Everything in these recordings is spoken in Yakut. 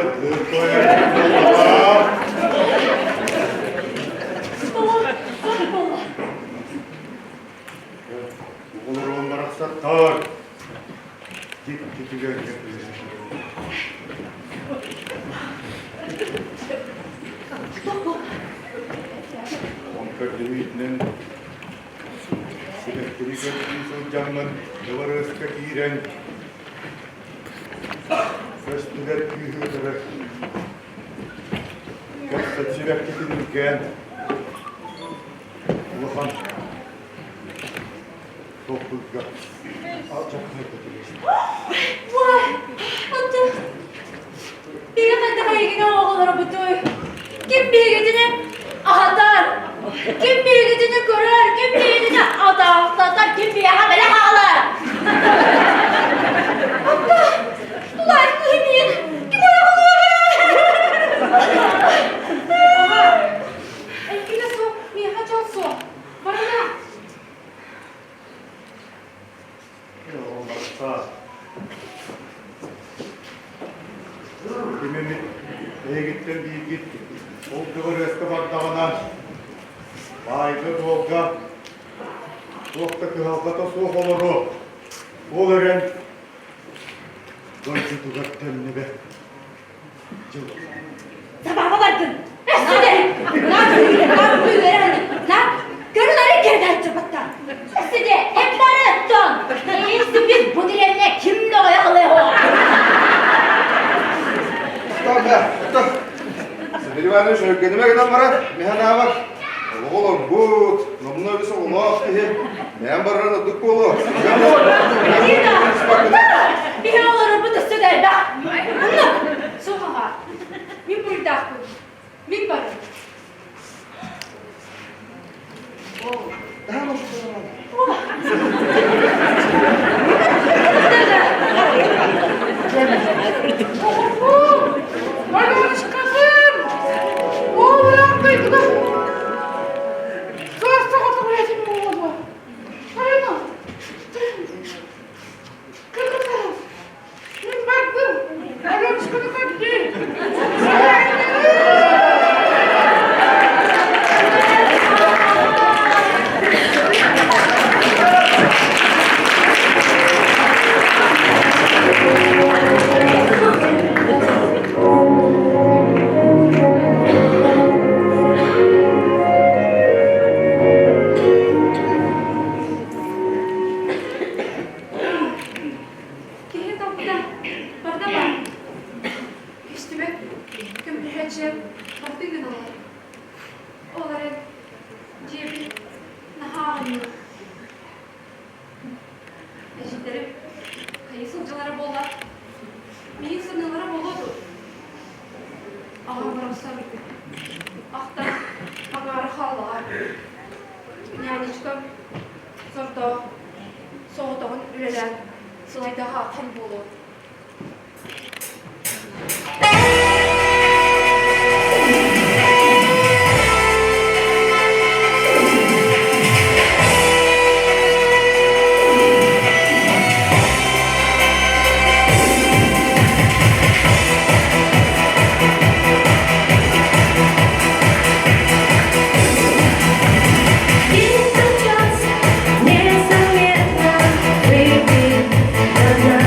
Сатыыр буоллаҕа. Тоҕо туох буолла? Оҕолорум барахсаттар. Дьикти түгэҥҥэ түбэстилэр. Туох буолла? Оҕом көрдөһүүтүнэн сибэккини көрдүү сылдьаммын дыбарыаска киирэн көстүбэт күүһү кытары кэпсэт сибэккитин үргээн улахан толкуйга алдьархайга түбэстэ. Уай, оттон биһиги хайдах эйигин оҕолоробутуй? Ким биһигитини аһатар? Ким биһигитини көрөр? Ким биһигитини атаахтатар? Ким биһиэхэ бэлэх аҕалар? Оттон тулаайах кыыһы миин ким Аҕа, эйигинэ суох, миэхэ дьол суох. Барына. Ким эмит эһигиттэн бииргит ол дыбарыаска бардаҕына, баайга-дуолга туох да кыһалҕата суох олоруо. Ол эрэн дойдутугар төннүбэт дьыл. Табаҕа бардын. Эссе! На, көрүлэри кэрдээччи батта. Эссе, эп барыттан. Эссе бу деревне ким ноҕойо халыһо? Тоқта, тоқта. Сергей Иванович өргөнүмэ гынан баран, миһанаабар олоҕу олорбут, номнуо үс оҕолоох киһи бэйэм бараран ордук буолуо. Биһи олорорбут өссө да элбэх. Оннук. Суох аҕа, мин буруйдаахпын. Мин барым. Алёнушкабын! Оҕолорум дойдуга саас соҕотох этим буолуо. Алена, кыргыздар, мин бардым. Алёнушканы көрдүм. Киһи талбыта барда баар. Көстүбэт көмөлөһөөччүлэр бардыы гыналлар. Ол эрэн дьиэбин наһаа аҕынньым. Эдьиийдэрим хайыы сылдьаллара буолла? Миигин саныыллара буолуо дуо? Аҕам барахсан ахтан аҥаара хааллаҕа. Нянечкам сордоох соҕотоҕун үлэлээн сылайдаҕа ахан буолуо. Незаметно выпит до дна.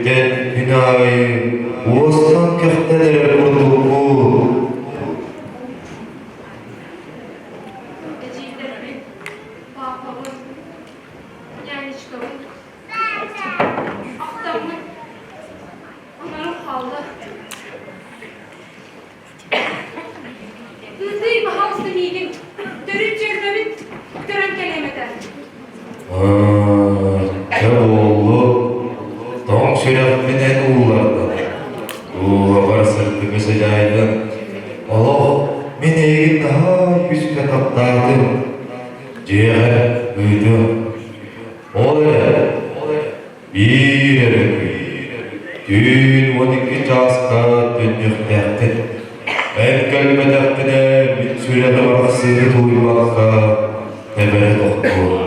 күнтэн күн аайы уостан кэхтэн эрэр курдукпут. Эдьиийдэрбин, паапабын, нянечкабын, ахтаммын, анарым хаалла. Ыытый, баһаалыста миигин, төрүт дьүөрбэбин көрөн кэлиэм этэ. Чэ буоллу, тоҥ сүрэхпинэн ууллардым. Дууһабар сырдыгы сыдьаайдым. Олох мин эйигин наһаа күүскэ таптаатым. Дьиэҕэр ыытым. Ол эрэ, биир эрэ күн, түүн 12 чааска төннүөхтээххин. Эн кэлбэтэххинэ мин сүрэҕим арахсыыны тулуйбакка тэбэрэ тохтуо.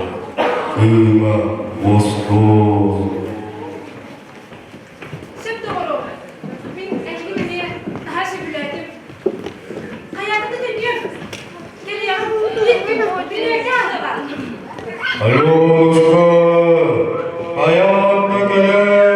Кыыма уостуо. Сөп доҕорум, мин эйигин эмиэ наһаа сөбүлээтим. Хайаата да төннүөм. Кэлиэҕим, билиэкэ аһыаҕа. Алешка, айаан да кэлээр!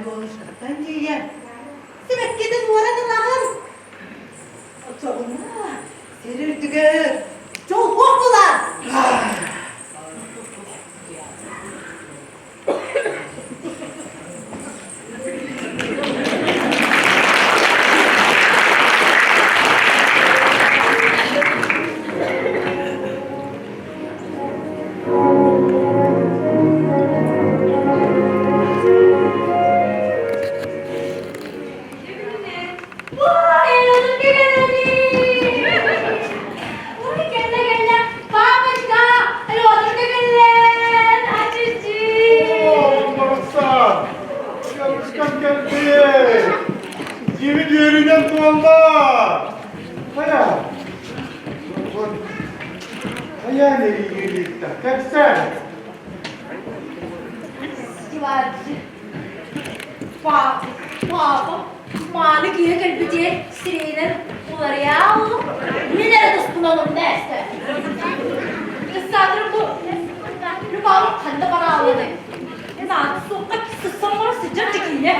Аленушкаттан тиийэн сибэккитин уоран ылаҕын. Оччоҕуна сир үрдүгэр дьол-уох булар. Барахсан! Ярушкам кэлби! Дьиэбит үөрүүнэн туолла! Хайа? Хайа нерийгилиитта? Кэпсээн! Папа, папа, мааны киһи кэлбитигэр сирэйинэн уларыйааллым. Мин эрэ туспунан умнээстэ. Ыксаатыр бу Любавым ханна бараалыный? Мен аны суохха сыссам бара сылдьар дьикиинэ.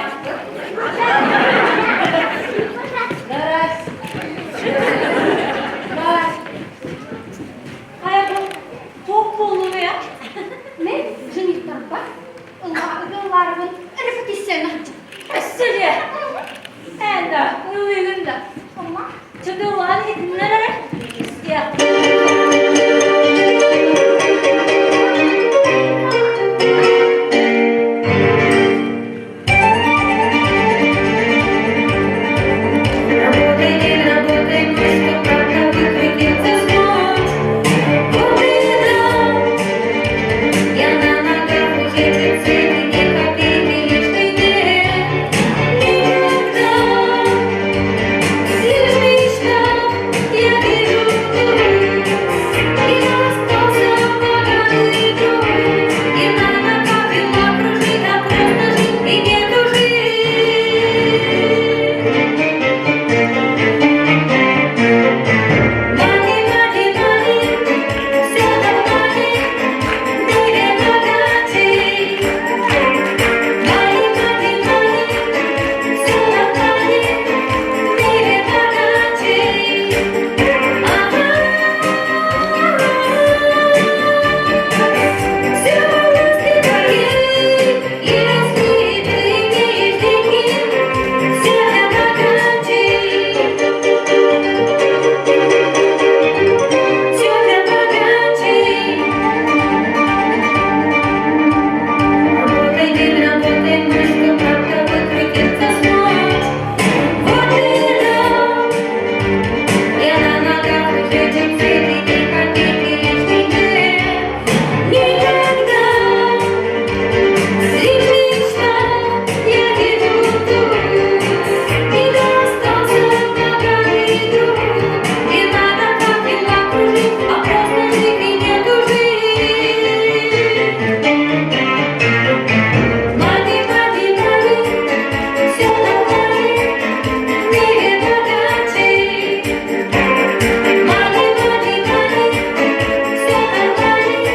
Раз. Раз. Хайа бу туох буоллуҥ я? Мен женихтарбар ыллаарбын репетицияны Өссө дьэ! Эн да, ыллыыгын да. Ама, чөкө ыллаан иһитиннэр эрэ. Истиэх. Работай, не работай, мышка, правда выкрутиться смочь. Вот беда, я на ногах уже цены, ни копейки лишней нет. Никогда, лишь мечта, я вижу вдруг, и остался поганый друг. И на ногах дела кружит, а просто жить и не тужить. Мани, мани, мани, все нормально, мире богачей. Мани, мани, мани, все нормально, мире богачей. Ага, все власти твоей, если ты имеешь деньги, все для богачей. Все для богачей. Работай, день, работай, мышка, правда выкрутиться смочь. Вот беда, я на ногах уже цены, ни копейки лишней нет. Никогда, лишь мечта, я вижу вдруг, и достался богатый друг. Не надо как дела кружить, а просто жить и не тужить. Мани, мани, мани, все нормально, в мире богачей. Мани, мани, мани, все нормально,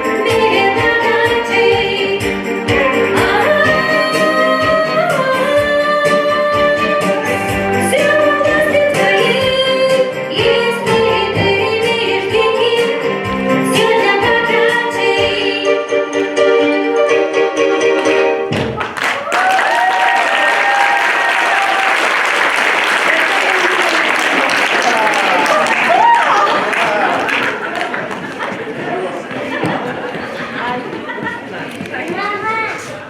в мире богачей. Все власти твоей, если ты имеешь деньги, все для богачей.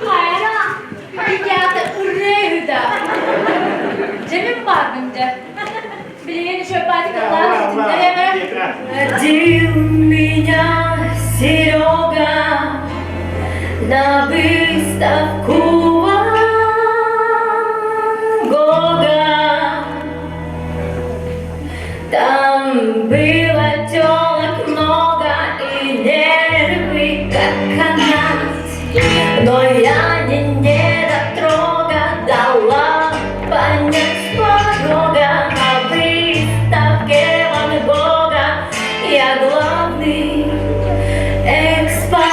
Хайа, Ребята, ырыыда. Дьэ мин баарбын дьэ. Билигин шөппаатик ыллаан иһитиннэр эмэрэ. Водил меня Серега на выставку Ван Гога. Там было телок много и нервы, как канат. Но я не недотрога дала понять с порога. На выставке Ван Гога я главный экспонат.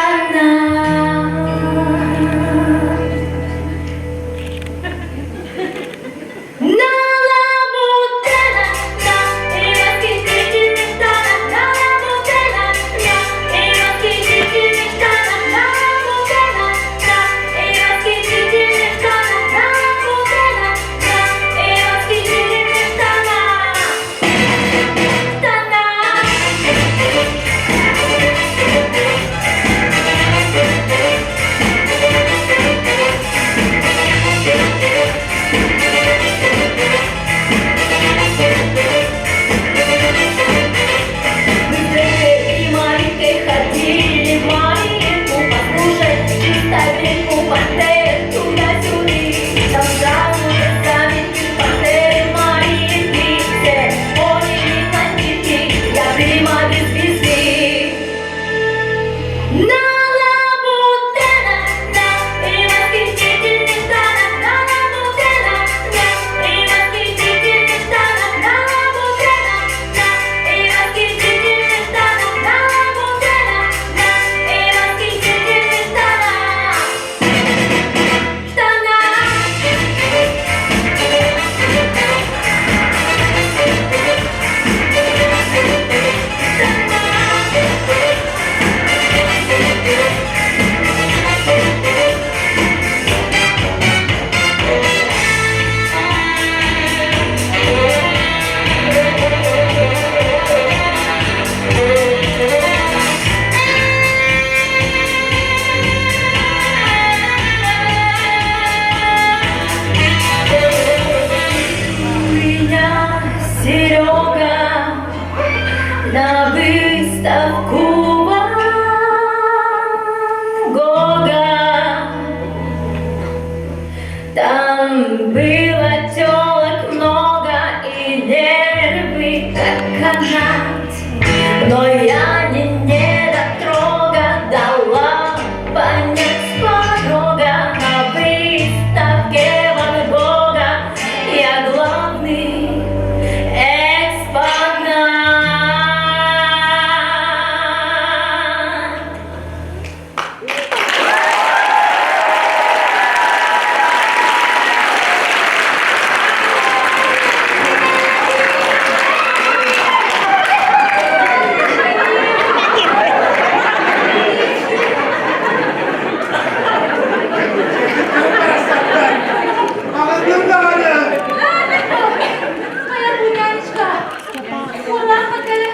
Было телок много и нервы, как канат. Но я не недотрога дала понять с порога на выставке Ван Гога я главный экспонат. Аҕатын даҕаны! Хайа Бунянечка, уолаах кэлэ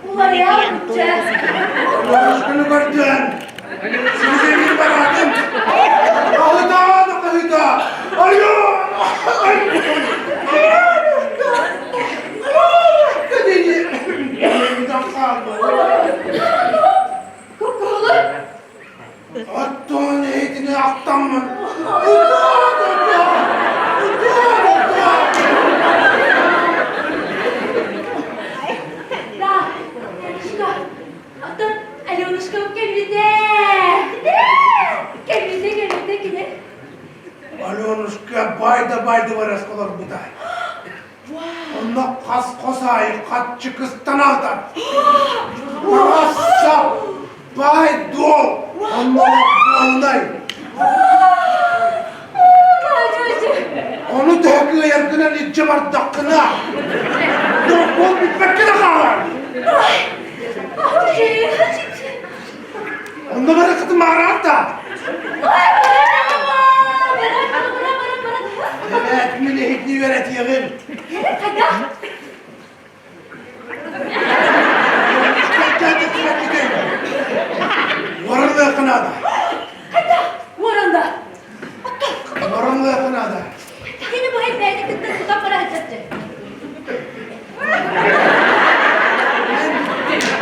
уларыйа чэ. Ларышканы көрдөөн, сири бараатын, хаһытаан хаһыта, Алена! Аленушка! Аленушка диye Кукулу. Оттон эһитини ахтаммын. Ытаан ытаан! Ытаан ытаан! Да, Аленушка, оттон Аленушка кэлбитэ. Кэлбитэ, кэлбитэ, кини. Аленушка бай да бай дыбарас олорбута. Онно хас хос аайы хаччы кыстанаата. Таҥас-сап, баай-дуол, онно буолунай. Ону төһө кыайаргынан илдьэ бардаххына, докуон бүппэккэ да хаалар. Онно барыкытым аараата. Evet, мин эһигини үөрэтиэҕим. Уоралыахха наада. Уоранда. Уоралыахха наада. Кини бу бэйэтэ кытта тутан бара сылдьар.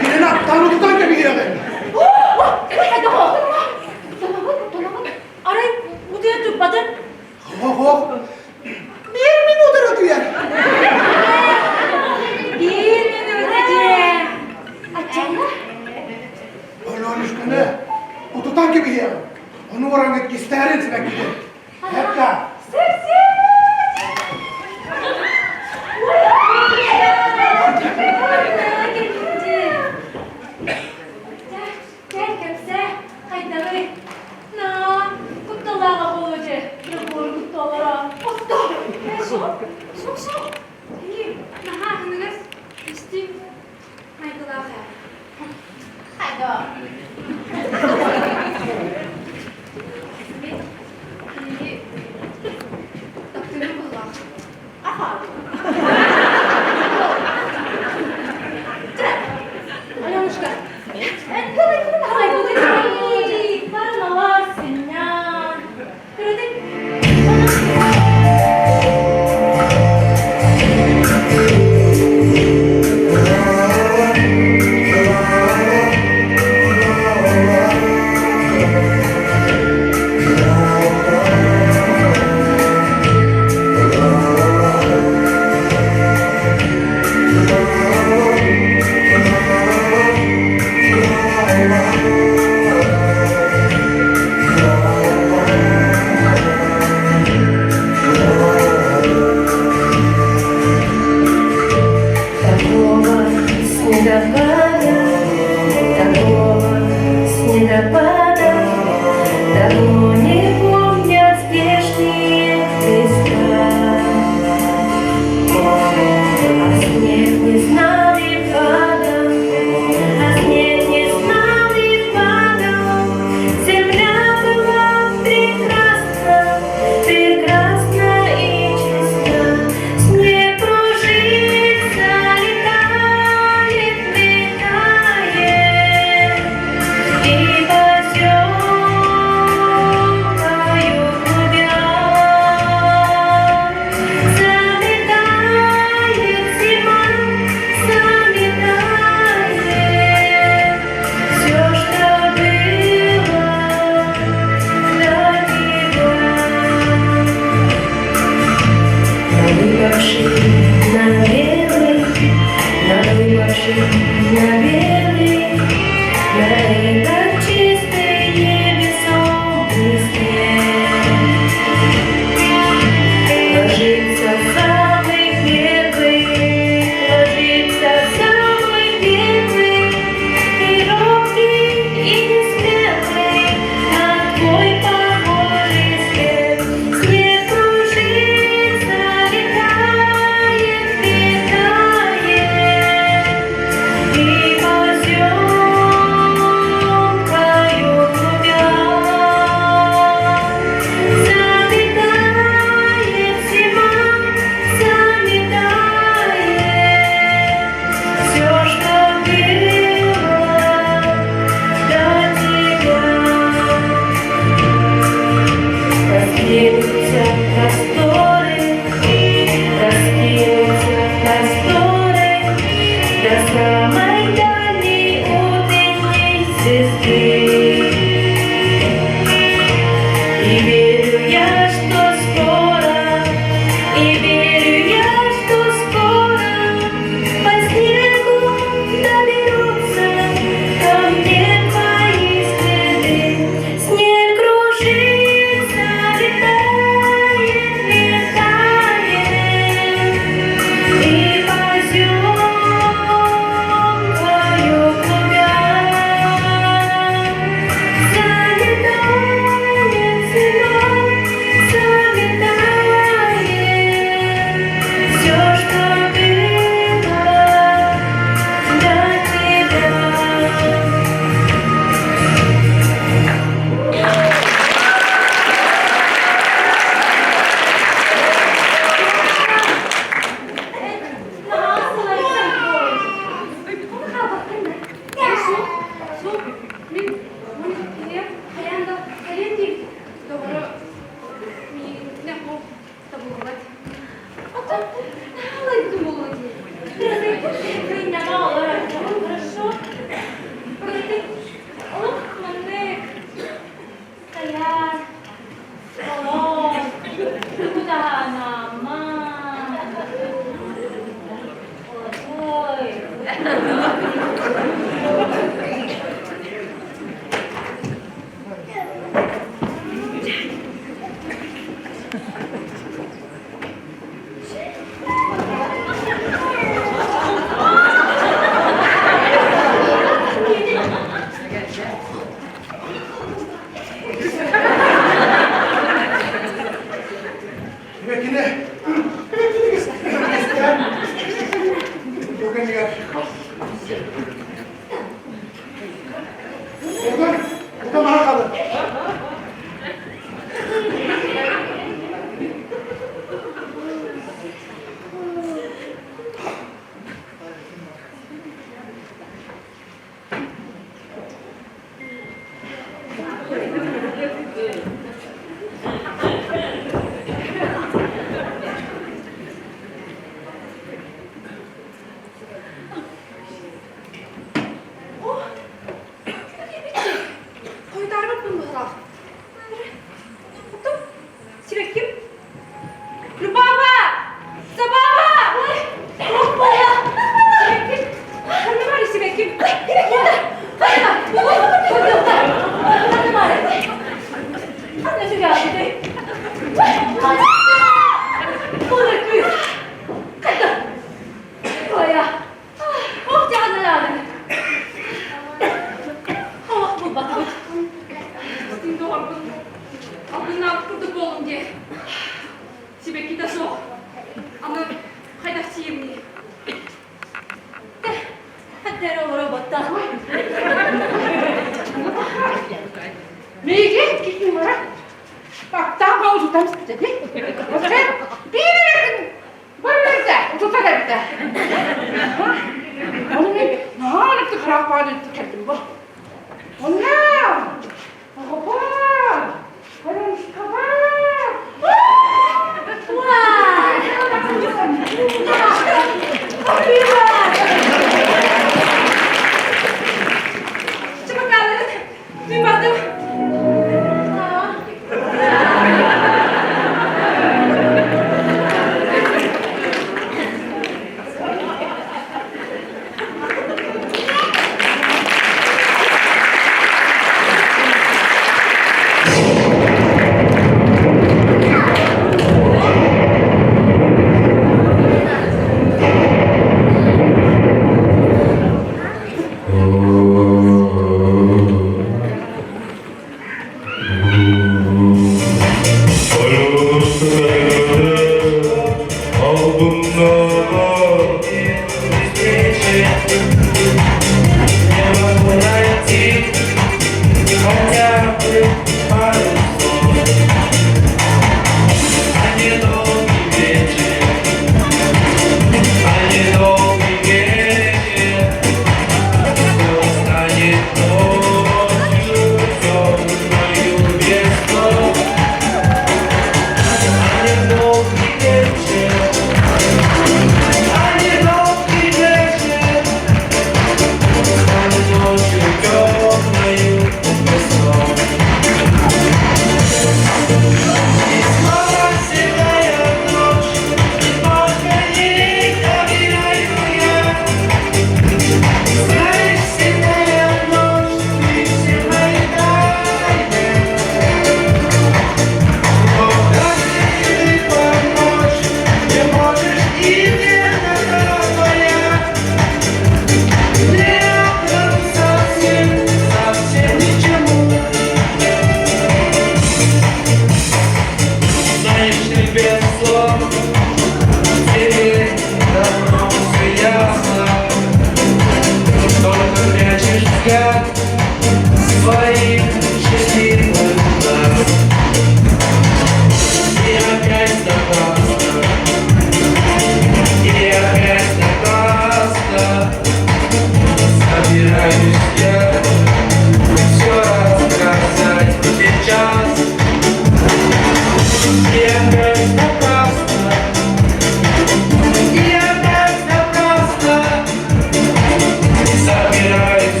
Кинини аттаан утутан кэбиһиэҕиҥ. Арай утуйа турбатын. Хоох, биир минутар утуйар. Биир минута дьэ. Аччалла. Алёнушканы утутан кэбиһиэҕиҥ. Ону бараҥҥыт кистээрин сибэккитин. Хепта. Кэл кэпсээ, хайдаҕый? Наа, кутталааҕа буолуо дьэ, Егор кутталара. Отто, суох, суох, суох. Наһаа аһыныгас, истиҥ майгылаах ээ. Хайда. Кинини таптыырым быһыылаах. Аха. Аленушка, Пошли на белый, на пошли на белый, на этот чистый небесом снег. Ложится самый первый, ложится самый первый, и робкий, и несмелый на твой похожий след. Снег кружится, летает, летает, и поземкою клубя заметает зима, заметает все, что было до тебя. Раскинутся просторы, раскинутся просторы до самой дальней утренней звезды. И верю я, что скоро, и верю я, что скоро по снегу доберутся ко мне твои следы. Снег кружится, летает, летает, и поземкою клубя заметает зима, заметает все, что было до тебя. Бэкине, бэкине кэстэн. Ота, ота маһа халыр.